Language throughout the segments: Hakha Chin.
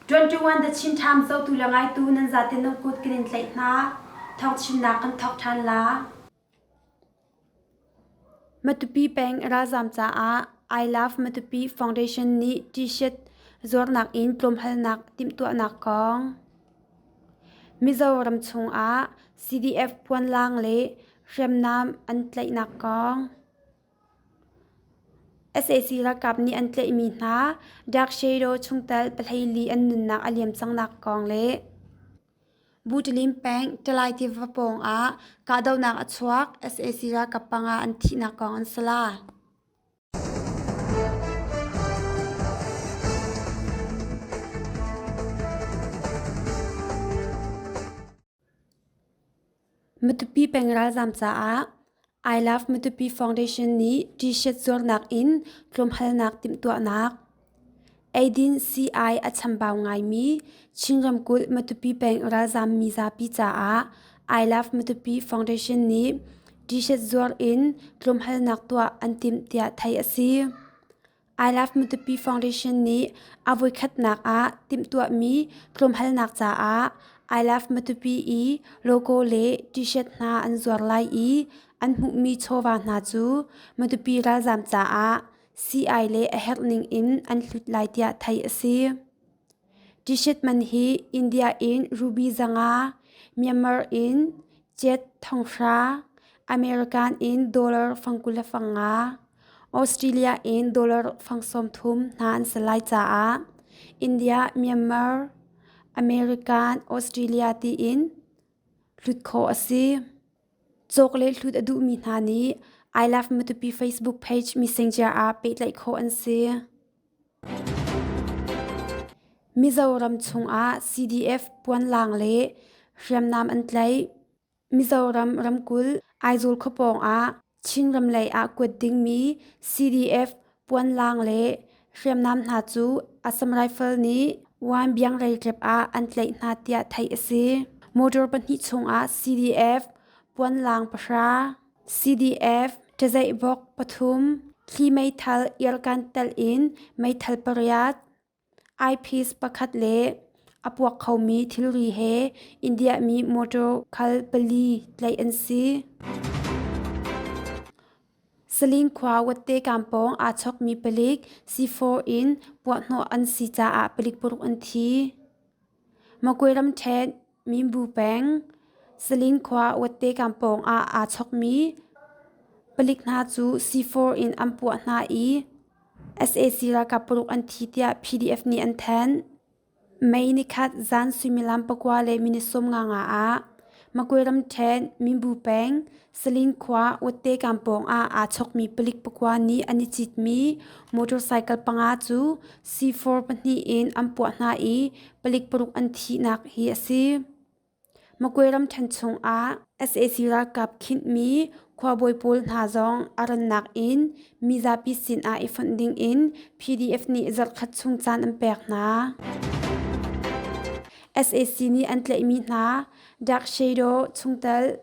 21 The Chin Times zohtu le ngaitu nan zaten nan kut kan in tlaih hna. Thawngchimnak kan thawk ṭhan la. Matupi peng ralzaam caah I Love Matupi Foundation nih T-shirt zuarnak in tlawmhalnak timhtuahnak kong. Mizoram chungah CDF puanlang le hriamnam an tlaihnak kong. Sac ralkap nih an tlaihmi hna Dark Shadow chungtel 14 an nunnak a liam cangnak kong le Butlim peng Ṭalai tiva pawng ah kahdohnak a chuak. Sac ralkap panga an thihnak kong an si la. Matupi peng ralzaam caah I Love Matupi Foundation nih T-shirt zuarnak in tlawmhalnak timhtuahnak. Eidin sii-ai a chambau ngaimi Chin ramkulh Matupi peng ralzaam mizapi caah I Love Matupi Foundation nih T-shirt zuar in tlawmhalnak tuah an timh tiah theih a si. I Love Matupi Foundation nih a voikhatnak ah timhtuahmi tlawmhalnak caah I Love Matupi i logo le t-shirt hna an zuar lai i an hmuhmi chawva hna cu Matupi ralzaam caah sii-ai le a herh ning in an hlut lai tiah theih a si. T-shirt man hi India in ruby 500, Myanmar in Jet 500, American in dollar 25, Australia in dollar 30 hna an si lai caah India, Myanmar, American, Australia tiin hlut khawh a si. Cawk le hlut a duhmi hna nih I Love Matupi Facebook page messenger ah pehtlaih khawh an si. Mizoram chungah CDF puanlang le hriamnam an tlaih. Mizoram ramkulh Aizawl khuapawng ah Chinram lei ah kuat dingmi CDF puanlang le hriamnam hna cu Assam Rifle nih Wan Biangreitlep ah an tlaih hna tiah theih a si. Motor pahnih chungah CDF puanlang pahra, CDF ṭazeihbok pathum, thli meithal airgun telh in meithal pariat, eyepiece pakhat le a puak khomi thilri he India mi motor khal pali tlaih an si. Saling khua Watte kampawng aa chokmi palik C4 in puahhnawh an si caah palik paruk an thi. Magwe ramṭhen Minbu peng Saling khua Watte kampawng ah aa chokmi palik hna cu C4 in an puah hna i sac ralkap paruk an thi tiah PDF nih an thanh. May nikhat zan suimilam pakua le minute 95 ah Magwe ramṭhen Minbu peng Saling khua Watte kampawng ah aa chokmi palik pakua nih an i citmi motorcycle panga cu C4 pahnih in an puah hna i palik paruk an thihnak hi a si. Magwe ramṭhen chungah sac ralkap khinhmi khuabawi pawl hna zong a rannak in mizapi sinah i fonh dingin PDF nih zarhkhat chung caan an pek hna. Sac nih an tlaihmi hna Dark Shadow chungtel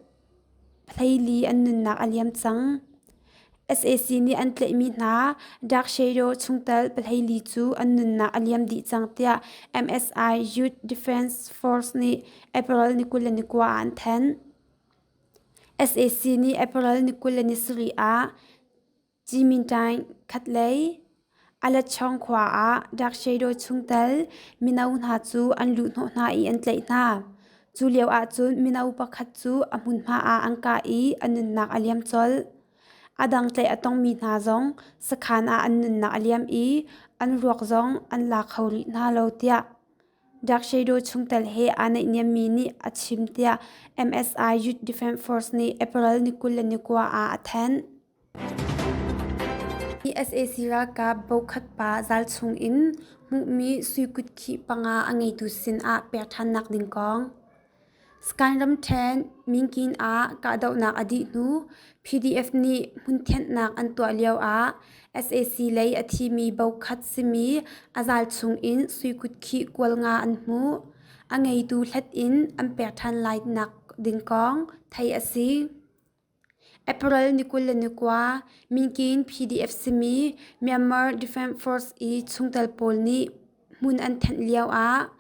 14 an nunnak a liam cang. Sac nih an tlaihmi hna Dark Shadow chungtel 14 cu an nunnak a liam dih cang tiah MSI Youth Defense Force nih April ni 29 ah an thanh. Sac nih April ni 27 ah Cimintaing khatlei Alatchawng khua ah Dark Shadow chungtel mino hna cu an luhhnawh hna i an tlaih hna. Cu lio ahcun mino pakhat cu a hmunhma ah an kah i a nunnak a liam colh. A dang tlaih a tongmi hna zong sakhan ah an nunnak a liam i an ruak zong an la kho rih hna lo tiah Dark Shadow chungtel he aa naihniammi nih a chim tiah MSI Youth Defense Force nih April ni 29 ah a thanh. Sac ralkap bokhat pa zal chung in hmuhmi sui kutkhih panga a ngeitu sin ah pek ṭhannak ding kong. Sky ramṭhen Minkin ah kahdohnak a dih hnu PDF nih hmunthenhnak an tuah lio ah sac lei a thimi bokhat simi a zal chung in sui kutkhih kual nga an hmuh. A ngeitu hlat in an pek ṭhan lai nak ding kong theih a si. April ni 29, Minkin PDF simi Myanmar Defense Force i chungtel pawl nih. hmun an thenh lio ah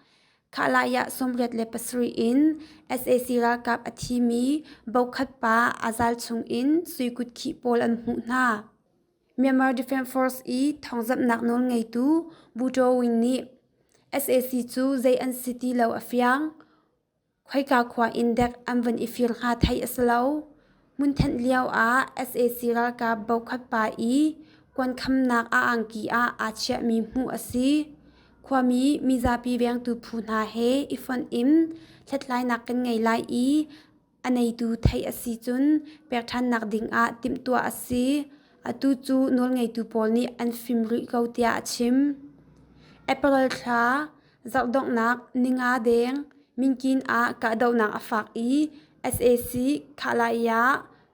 Khahlayah 87 in sac ralkap a thimi bokhat pa a zal chungin sui kutkhih pawl an hmuh hna. Myanmar Defence Force i thawngzamhnak nawlngeitu Bu Taw Win nih sac cu zei an si ti lo a fiang. Khoika khua in dek an van i fir hnga theih a si lo. Hmunthenh lio ah sac ralkap bokhat pa i kuankhamnak a angki ah aa chiahmi hmuh a si. Khuami mizapi vengtu phu hna he i fonh in hlathlainak kan ngei lai i a neitu theih a si cun pek ṭhannak ding ah timhtuah a si. Atu cu nawlngeitu pawl nih an fim rih ko tiah a chim. April thla zarhdonghnak ninga deng Minkin ah kahdohnak a fak i sac Khalaya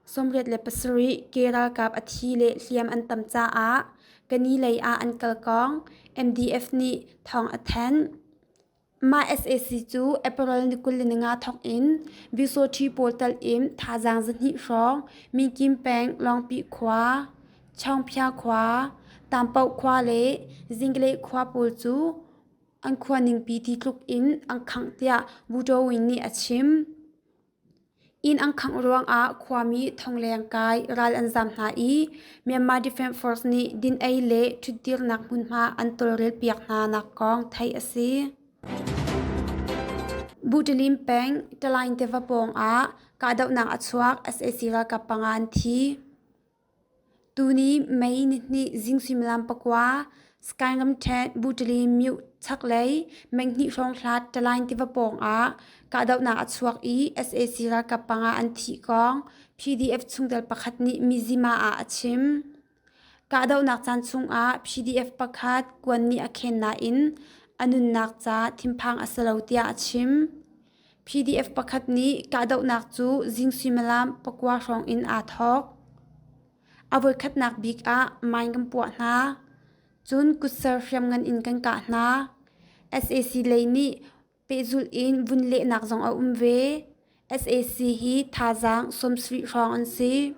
87 ke ralkap a thi le hliam an tam caah Kani lei ah an kal kong MDF nih thawng a thanh. Mah sac cu April ni 25 thawk in Bisoṭhi pawl tal in thazaang 200 hrawng Minkin peng Lawngpi khua, Chaungphya khua, Tampoh khua le Zingle khua pawl cu an khua ningpi ti tluk in an khangh tiah Butowin nih a chim. Inn an khangh ruangah khuami thongleng kai ral an zaam hna i Myanmar Defence Force nih din-ei le ṭhutdirnak hmunhma an tawlrelpiak hna nak kong theih a si. Buṭilim peng Talaing tiva pawng ah kahdohnak a chuak sac ralkap panga an thi. Tuni May nihnih zing suimilam 9 Sky ramṭhen Butali myo chaklei menghnih hrawng hlat Talaing tiva pawng ah kahdohnak a chuak i sac ralkap panga an thih kong PDF chungtel pakhat nih Mizzima ah a chim. Kahdohnak caan chungah PDF pakhat kuan nih a khen nain a nunnak ca thinphang a si lo tiah a chim. PDF pakhat nih kahdohnak cu zing suimilam 9 hrawng in aa thawk. A voikhatnak bik ah mine kan puah hna. Cun kutser hriamngan in kan kah hna. Sac lei nih pehzulh in vun lehnak zong a um ve. Sac hi thazaang 70 hrawng an si.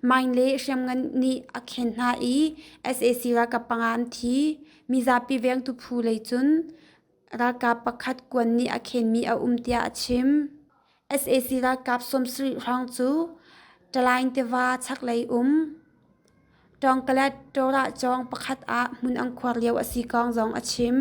Mine le hriamngan nih a khen hna i sac ralkap panga an thi. Mizapi vengtu phu lei cun Ralkap pakhat kuan nih a khenmi a um tiah a chim. Sac ralkap 70 hrawng cu Talaing tiva chaklei um Tawngkalet Tawrah cawng pakhat ah hmun an khuar lio a si kong zong a chim.